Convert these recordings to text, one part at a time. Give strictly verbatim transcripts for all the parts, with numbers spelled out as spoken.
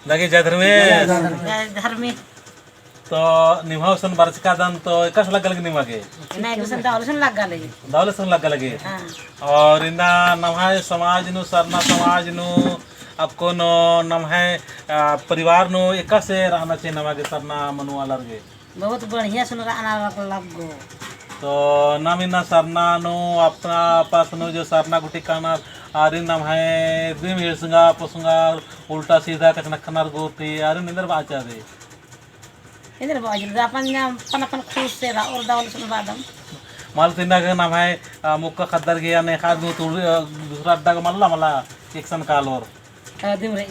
लगे जय धर्मेस। जय धर्मेस। तो निम्है गुसन बरचकादन तो एकासे लग्गा लगी निमा गे? एन्ने गुसन दव ले गुसन लग्गा लगी। दव ले गुसन लग्गा लगी। हाँ। और इन्ना नम्है समाज नू, सरना समाज नू, अक्कुन नम्है, आ, परिवार नू एकासे रअना चाहिए नमा गे सरना मनु आलर गे? बहुत बढ़िया सुन रअना लग्गो। तो नाम इन्ना सरना नू अपना आपस नू जो सरना गुट्ठी कानर आरिन नम्है दिम हिड़संगा पोसंगा उल्टा सीधा कछनखरनर गुट्ठी आरिन एन्देर बाचा दे। एन्देर बाचा दे अपन, अपन अपन खुश से रआ और दव ले गुसन रअदम। मल तिन्ना गे नम्है, आ, मुक्का ख़द्दर गे या नेखा दू तुड़, आ, दूसरा अड्डा गे मल्ला मला एकसन कालोर। अ, दिम रई।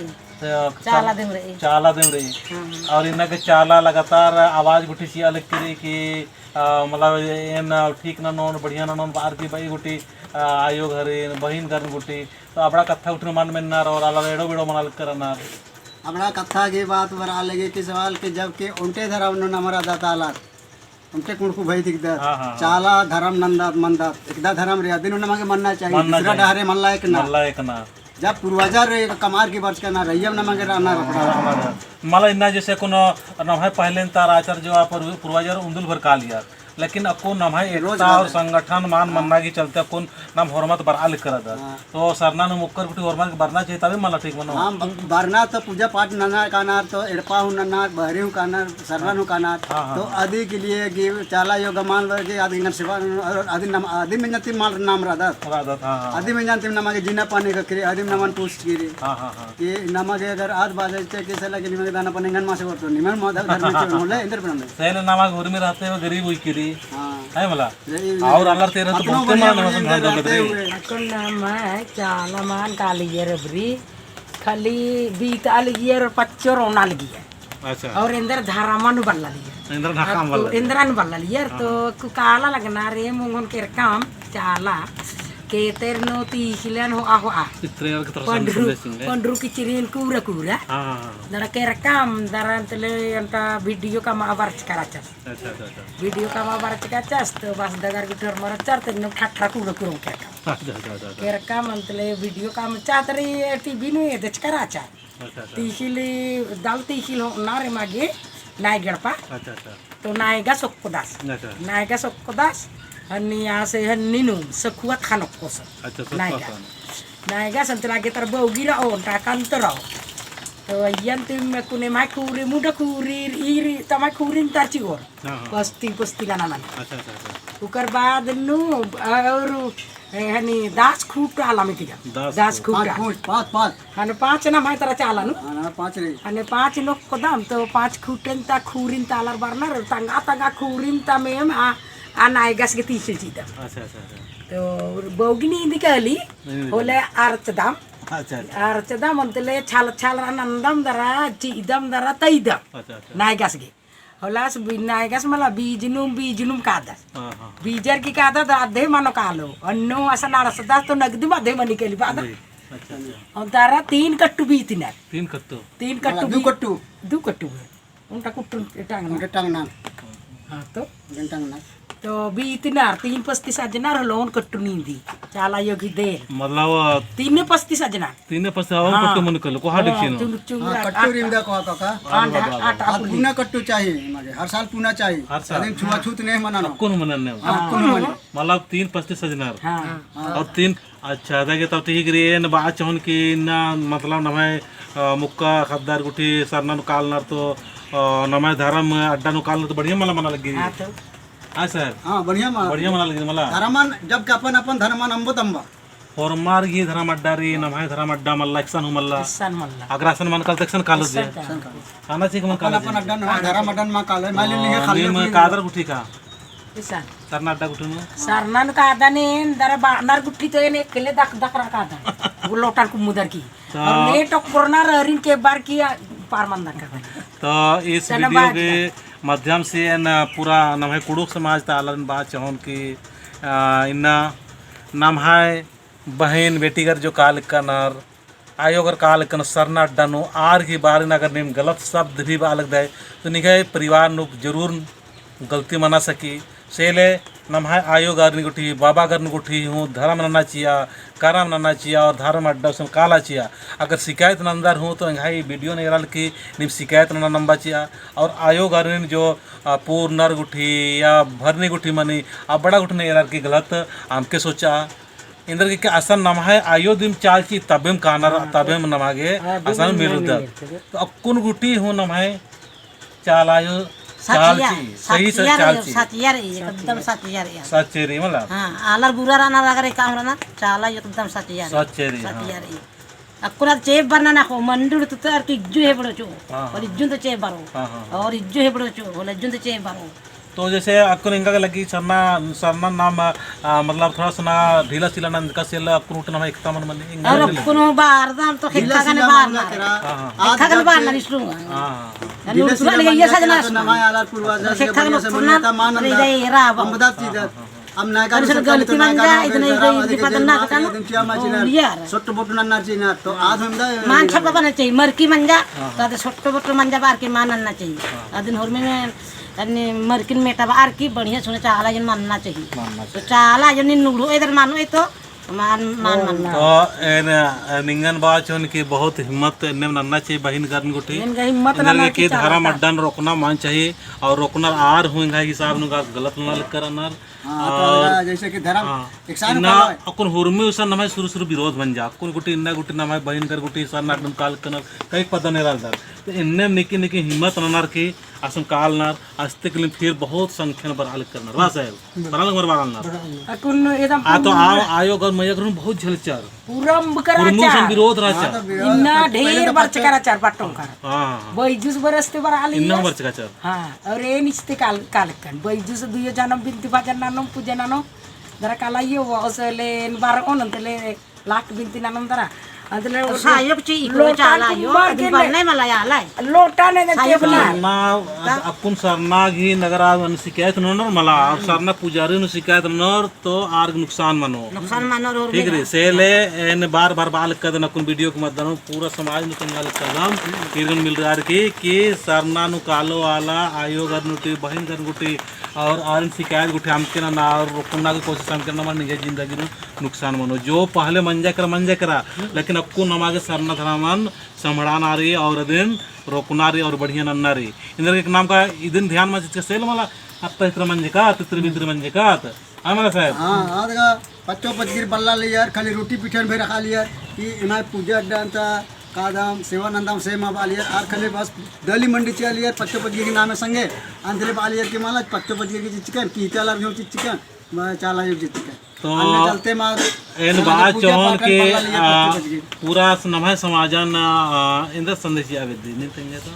तो चाला दिम रई। चाला दिम रई। हाँ, हाँ। और इन्ना गे चाला लगातार आवाज गुट्ठी चिआ लगी रई कि, अ, मतलब एन ठीक ननोन, बढ़िया ननोन, बअर की बई गुट्ठी, अ, आयो घरे, बहिन घरन गुट्ठी। तो अबड़ा कत्था गुट्ठी मन मेन्नर और आलर एड़ो बेड़ो मना लगी रअनर। अबड़ा कत्था गे बात बरआ लगी कि सवाल कि जब कि ओन्टे धरम नू नम रअदत आलर। ओन्टे कुँड़ुख़ भई दिगदत। हाँ, हाँ, हाँ। चाला धरम नन्दत मन्दत, एकदा धरम रई, अदिन नमा गे मन्ना चाहिए, मन्ना दूसरा चाहिए। डहरे मल्ला एकना। मल्ला एकना। जब पूर्वजर रे कमअर की बरचकानर, अइय्यम नमा गे रअना रअदत। मला इन्ना जैसे कोनो नम्है पहले ता रहचर जो आ पूर्व-, पूर्वजर उन्दुल भर कालियर। लेकिन अक्कुन नम्है रोज एकता और कालियर। संगठन मान हाँ। मन्ना की चलते अक्कुन नम होरमत बरआ लगी रअदत। हाँ। तो सरना नू मुक्कर गुट्ठी होरमत बरना चाहिए, तबे मला ठीक मनो। हाँ, ब-, बरना तो पूजा पाठ नना कानर, तो एड़पा हूँ नना, बहरी हूँ कानर, सरना हूँ कानर। हाँ, हाँ, तो हाँ। अदी के लिए कि चाला आयो गे मान लो कि अदी नम सेवा, अदी नम, अदी मेंजन तिम मल नाम रअदत। रअदत, हाँ, हाँ। अदी मेंजन तिम नमा गे जीना पानी का किरी, अदी नमन पूछ किरी। हाँ, हाँ, हाँ। कि नमा गे अगर आद बाजे चे कि साला कि निमा गे दाना पानी एंगन मासे बरतो, निमन मा धर्म चे होले, एन्देर बनाने। सही ले नमा गे उर्मी रहते हुए गरीब हुई किरी। हाँ। है मला? यही और आलर तेरा तो अखनो बहुत बढ़िया माने बढ़िया मसन इधर धान रहते दे। हुए। अक्कुन नम्है चाला मान कालियर अबरी, खाली बीता लगियर पच्चो रोना लगियर। अच्छा। और एन्देर धरमन बल्ला लियर। एन्देर ढाका अक्कु बल्ला लियर। एन्देरन बल्ला लियर, हाँ, तो हाँ। अक्कु काला लगनर मुंगन केरकम चाला, के तेरनो तीखिलन होआ होआ। इतरे यार की तरफ से पंडरू, संदेश सिंह ने। पंडरू किचरिन कूरा कूरा। हाँ, हाँ, हाँ। दरा केरकम, दरा तले अंता video कमआ बरचका रहचस। अच्छा, अच्छा, अच्छा। Video कमआ बरचका रहचस, तो बस दगर गुट्ठी होरमर रहचर, तेरनो ठठरा कूरा कूरा केरकम। अच्छा, अच्छा, अच्छा, अच्छा। केरकम अंतले video कमआ चातरी TV नू एदचका रहचर। अच्छा, अच्छा। तीखिली, दल तीखिल होअनर एमा गे, नायगेड़पा। अच्छा, अच्छा। तो नायगस ओक्कदस। अच्छा। नायगस ओक्कदस, हन्नी आसे हन्नी नू, सखुआ ख़ने ओक्कोस। अच्छा, सखुआ नायगस। ख़ने। नायगस अंतरा गे तर बौगी रओ, टाकन तो रओ। तो अइय्यन तिम कुने माय खूरी, मुंडा खूरी, ईर, तमाय खूरी तर चिओर। हाँ, हाँ। पस्ती, पस्ती गाना मन। अच्छा, अच्छा, अच्छा। उकर बाद नू, और, ए, हनी, दस खूटा आलम इतिगा। दस दस खूटा। खूटा। पाँच, पाँच, पाँच, पाँच। हने पाँच ना माय तरा चाला नू। हाँ, ना, पाँच रई। हने पाँच नू ओक्कदम, तो पाँच खूटन ता, खूरिन ता आलर बरनर, तंगा, तंगा खूरिन ता मेम, आ, आ नायगस गे तीखिल चिदम। अच्छा, अच्छा, अच्छा। तो बौगिनी इन्दी कहली, नहीं, नहीं, होले नहीं। अरचदम। अच्छा, अच्छा। अरचदम, अंतले छाल, छाल रअनर नन्दम दरा, चिदम दरा, तइदम। अच्छा, अच्छा। नायगस गे। होलास बी-, नायगस मला बीजनुम, बीजनुम कादस। हाँ, हाँ, हाँ। बीजर की कादस, अधे मनो कालो। अन्नो असन अड़सदस तो नगदी मा अधे मनी केली बादस। जी। अच्छा, अच्छा। और दरा तीन कट्टू बीतनर। तीन कट्टू? तीन कट्टू मला दू बी-, कट्टू। दू कट्टू है। उनका कुट्टू टांगना। उनके टांगना। हाँ तो? उनके टांगना। तो बीतनर, तीन पस्ती सजनर होले ओन कट्टू नींदी। चाला आयो गे देर। मतलब, तीने पस्ती सजनर। तीने पस्ती, और हाँ। कट्टू मन कलो, कोहा हाँ, डिक्सी नो? चुंग, चुंग, हाँ, आठ, कट्टू आठ, रिंदा कोहा काका। आठ, अरे बाबा। आठ, आठ, आठ, पूना कट्टू चाहिए, मगर हर साल पूना चाहिए। हर साल। अदिन छुआछूत नहीं मनानो। अक्कुन मनन ने। हाँ, अक्कुन हाँ। मने। मतलब तीन पस्ती सजनर। हाँ। हाँ। और तीन, अच्छा, अदा गे तब ठीक रई, एन बआ चहोन कि इन्ना, मतलब, नम्है, अ, मुक्का ख़द्दर गुट्ठी सरना नू कालनर तो, अ, नम्है धरम अड्डा नू कालनर तो बढ़िया मला मना लगी। हाँ तो। हाँ सर। हाँ, बढ़िया मना बढ़िया लगी। मना लगी मला। धरमन, जब कि अपन, अपन धरमन अम्बो तम्बा। होरमार गही धरम अड्डा रई, नम्है धरम अड्डा मल्ला, एकसन हूँ मल्ला। एकसन मल्ला। अगर असन मन कालो तो एकसन कालो जे। एकसन कालो। काना चाहिए कि मन अपन, कालो अपन जे। अड्डा नू, धरम अड्डा मा कालो, माली लिंगे अ, खाली नीम अपनी कादर गुट्ठी का? एकसन। सरना अड्डा गुट्ठी नू? सरना नू कादन एन, दरा बानर गुट्ठी तो एन एकले दख दख रआ कादन। गुल्लोटन कुमुदर की। तो और नेट कोरोना रअरिन के बार की आ, पार मंदन कादन। तो इस वीडियो के माध्यम से एन पूरा नम्है कुँड़ुख़ समाज ता आलारिन बआ चहोन कि, अ, इन्ना नम्है बहिन बेटीगर जो काला लक्कनर, आयोगर काला लक्कनर सरना अड्डा नू, आर गही बारे नू अगर नीम गलत शब्द भी बआ लगदय, तो निंग्है परिवार नू जरूर गलती मना सकी। से ले नम्है आयो गरनी गुट्ठी, बाबा गरनी गुट्ठी हूँ धरम नन्ना चिआ, करम नन्ना चिआ और धरम अड्डा गुसन काला चिआ। अगर शिकायत नन्दर हूँ तो एंग्है video नू एराल की नीम शिकायत नन्ना नम्बा चिआ। और आयो गरनी जो, आ, पूरनर गुट्ठी या भरनी गुट्ठी मनी, अबड़ा गुट्ठी नू एराल की गलत अमके सोचा। एन्देरगे कि असन नम्है आयो दिम चाल चिई तबेम कानर, हाँ, तबेम नमा गे हाँ, दिम असन नम्है मिलुदत। मिलुदत। तो अक्कुन गुट्ठी हूँ नम्है चाला आयो चाल चिई, सही से सचिया चाल रई, चिई। सचिया रई, एकदम सचिया रई। सच्चे रई मतलब? हाँ, आलर बुरा रअनर अगर एका हूँ रअनर, चाला आयो एकदम सचिया रई। सच्चे रई, हाँ। सचिया रई। अक्कुन आद चेंप बरना ना हो, मंडुर तुतर की इज्जु हे बड़ो चो। हाँ, हाँ। और इज्जुन तो चेंप बरो। हाँ, हाँ, हाँ। और इज्जु हे बड़ो चो, होले इज्जुन तो चेंप बरो। तो जैसे अक्कुन एंगा गे लग्गी सरना, सरना नाम, आ, मतलब थोड़ा सा ना ढीला सिला नंजका से ले अक्कुन उठना में एकता मन मनी, एंगा और गे लग्गी। अक्कुन बार दाम तो ढीला खेक्खा गने सिला बार मांगा ना। करा। हाँ, हाँ। खेक्खा गने बार ना रिश्तु। हाँ, हाँ, हाँ। ढीला सिला मांगा करा तो नम्है आलर पूर्वज से बढ़िया से मान्यता मान नंदा। हम बता चीज है। हाँ, हाँ, हाँ। अब नयका अरे से सर, गलती मंजा, इतना ही गलती पता ना, पता ना। छोट्टो बोट्टो नन्ना चाहिए ना, तो आज हम दा मान छपा बना चाहिए, मरकी मंजा, हाँ, हाँ। तो छोट्टो बोट्टो मंजा बार के मान नन्ना चाहिए। हाँ। अदिन होरमी में, अन्ने मरकिन मेटा बार की बढ़िया सुने चाला जन मानना चाहिए। मानना तो चाहिए। चाला जन नुड़ो इधर मानो, ये तो मान, मान, मान, मान। तो एन, निंगन बाचोन की बहुत हिम्मत एन्ने नन्ना चाहिए, बहिन गरन गुट्ठी। एन गा हिम्मत एन्ने नन्ना के चाहिए, धरम चाला अड्डन रोकना मान चाहिए, और रोकना आर हूँ एंग्है हिसाब नू गा गलत नना लग करनर। हाँ, तो और जैसे कि धरम हाँ, एकसन इन्ना कालो है। अक्कुन हुरमी उसन नम्है सुरु सुरु विरोध मंजा। अक्कुन गुट्ठी इन्ना गुट्ठी नम्है बहिन गर गुट्ठी सरना अड्डन काल कनर कई पद्दा नेरालदर। तो इन्ने निकी निकी हिम्मत ननर की असन कालनर, अस्ते के लिए फिर बहुत संख्या में बरआ लग करनर। वाह साहब, बरआ लग मर बरआ लग नर। अक्कुन एकदम आ तो आ, आयो गर मया गर बहुत झलचर। पूरा अम्बकर हुरमी उसन आचार। विरोध रहचा। हाँ, तो विरोध इन्ना तो पहले ढेर तो बरचकर आचार पट्टों कर। हाँ, हाँ, हाँ। बैजुस बरसते बरआ लग इन्ना बरचकर आचार। हाँ, और एन इस्ते काल, काल कन। बैजुस दुयो जनम बिनती भजन ननोम, पूजा ननोम। दरा काला यो, ओसले एन बार ओन, अंतले लाख बिनती ननोम दरा। अंतले तो सायब ची इको लोटा चाला यो, कुम्बार अदिन के बरने मला आलय। लोटा ने सायब के बना। ची। ना, ता? अक्कुन सरना गही नगर आद मन शिकायत ननोर मला, और सरना पुजारी नू शिकायत ननोर, तो आर नुकसान मनो। नुकसान मनो और ठीक रई, से ले एन बार बार बआ लग कदन अक्कुन video के माध्यम पूरा समाज नू तेंगा लग कदम, किरगन मिलरार की, कि सरना नू कालो आला, आयो गर नू टी, बहिन गर नू टी, और आरिन शिकायत गुट्ठी अमके नना, और रोकना की कोशिश अमके नना, निंग्है जिंदगी नू नुकसान मनो। जो पहले मंजा केरा, मंजा केरा, लेकिन अक्कुन नमा गे सरना धरमन संभड़ाना रई, और अदिन रोकना रई, और बढ़िया नन्ना रई। एन्देरगे नाम का इदिन ध्यान मा चिचका से ले मला, अत्ता इतरा मंजका, तितरी बितरी मंजका, आय मला साहेब? हाँ, आद गा पच्चो पचगिर बल्ला ले यार, खाली रोटी पिठन भे रखा ले यार, कि इमाय पूजा अड्डा अंता, कादम, सेवा नंदम से मा बाल यार, आर खाली बस दली मंडी चिआ ले यार, पच्चो पचगिर के नामे संगे, अंतले बाल यार कि मला, पच्चो पचगिर के चिचकन, कि इता लार जो चिचकन, मा चाला जो चिचकन। तो अन्ने चलते मा, एन मा बात पूजा चोन पाठन के, बल्ला ले यार, आ, पच्चो पचगिर। पूरा नम्है समाजन, आ, एन्देर संदेश चिआ बेद्दी, नीन तेंगा तो?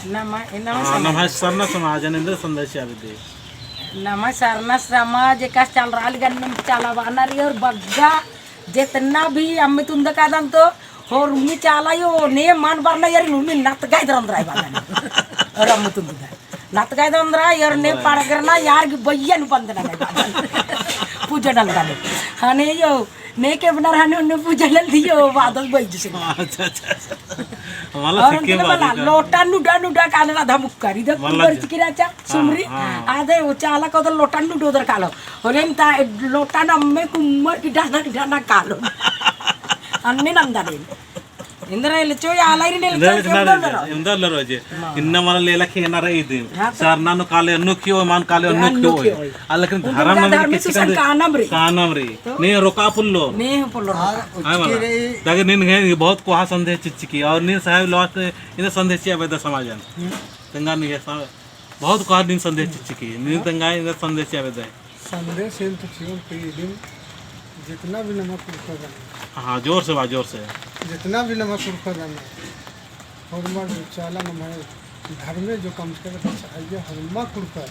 नम्है, नम्है हाँ, समाज। नम्है सरना समाजन एन्देर संदेश चिआ बेद्दी। नम्है सरना समाज एकासे चाला रआ लगी, अन्नेम चाला बअना रई और बग्गे जेतना भी अम्म तुंदका दन तो होरमी चाला यो ने मान बरना यार, होरमी नतगाय दरम दराय बअना। और अम्म तुंदका नतगाय दरम दराय यार, ने पड़गरना यार की बइय्या नू बंदना नहीं बअना। पूजा नलदन। हने यो, ने के बना रहने उन्ने पूजा नलदियो, बादल बैजु से। अच्छा, अच्छा, अच्छा। मला और सिक्के उनके बात मला है। लोटा नुडा नुडा काले ना धमुक करी दे मला कुंवर जे- चिकिरा चा। सुमरी, हाँ, हाँ। आदे वो चाला को तो लोटा नुडो दर कालो। होले ता लोटा ना अम्मे कुम्मर की डाना की डाना कालो। अन्ने नंदा दे। एन्देर ले चो या आलारिन ले एन्देर चो, ले एन्देर ले रो। एन्देर ले रो जे। हाँ। इन्ना मला लेला खेना रई दिम। हाँ, तो सरना नू काले अन्नु खियो, मान काले अन्नु अन्नु खियो। खियो। आ, लेकिन धर्म धर्म में में किसी सुसन का कानम रई। कानम रई। तो? ने रोका पुल्लो। ने पुल्लो हाँ, रोका। हाँ, उचकी मला। रई। ताकि नीन है, ये बहुत कोहा संदेश चिच्चकी। और नीन साहेब last इन्ना संदेश चिआ बेद्दा समाजन। हम्म। तेंगा नी है सा-, बहुत कोहा नीन संदेश चिच्चकी। नीन तेंगा इन्ना संदेश चिआ बेद्दा। संदेश एन तो चिओन पीढ़ी जितना भी नमा कुँड़ुख़र रअनर। हाँ, जोर से बा, जोर से। जितना भी नमा कुँड़ुख़र रअनर, होरमा चाला नम्है धर्मे जो कमचका दत, आइए होरमा कुँड़ुख़र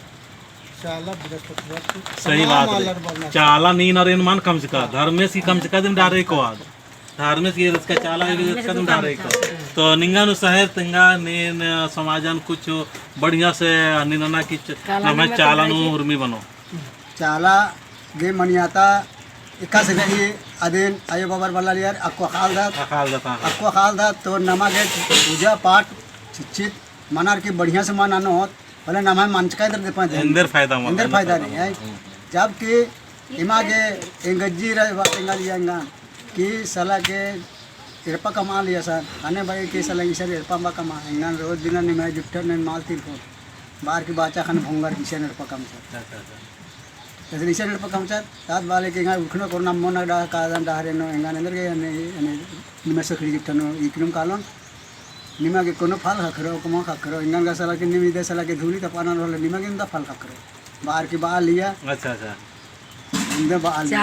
चाला बृहस्पतिवार को सही तमाम बात है। आलर बरना चाला नीन और एन मान कमचका, धर्मेस की कमचका दिम डारे को आद। धर्मेस की रचका चाला की रचका दिम डारे को। तो निंगा नू साहेब तेंगा नीन समाजन कुछ बढ़िया से नीन नना कि च-, काला नम्है नीन चाला नू उर्मी बनो। चाला गे मनियाता एकासे गही अदिन आयो बाबर बल्ला लियर अक्कु अख़ालदत। अख़ालदत, हाँ। अक्कु अख़ालदत तो नमा गे पूजा पाठ चिच्चित मनर की बढ़िया से मा ननोत। पहले नम्है मंजका एन्देर दे पाए दे। एन्देर फायदा मल, एन्देर एन्देर फायदा फायदा नहीं है। हम्म। जबकि इमा गे एंगज्जी रहे बात एंगल ये एंगन कि साला के एड़पा कमआ लिया सन, हने बाई के साला इसन एड़पा बा कमआ, एंगन रोज दिना निम्है जुट्ठन ने माल तिरको। बार की बाचा खने भोंगर इसन एड़पा कमचर। अच्छा, अच्छा। जैसे इसन एड़पा कमचर, तात बाले के एंगन उठनो कोरना मोना डा-, कादन डहरे नू एंगन एन्देर गे हने, हने निम्है सखड़ी जुट्ठन नू इकनुम कालोन। निमा गे कोनो फल ख़क्खरो, कमो ख़क्खरो, एंगन गा साला के निम इदे साला के धूली तपआना रहले, निमा गे एन्दा फल ख़क्खरो। बार की बआ लिया। अच्छा, अच्छा। एन्दा बआ लिया।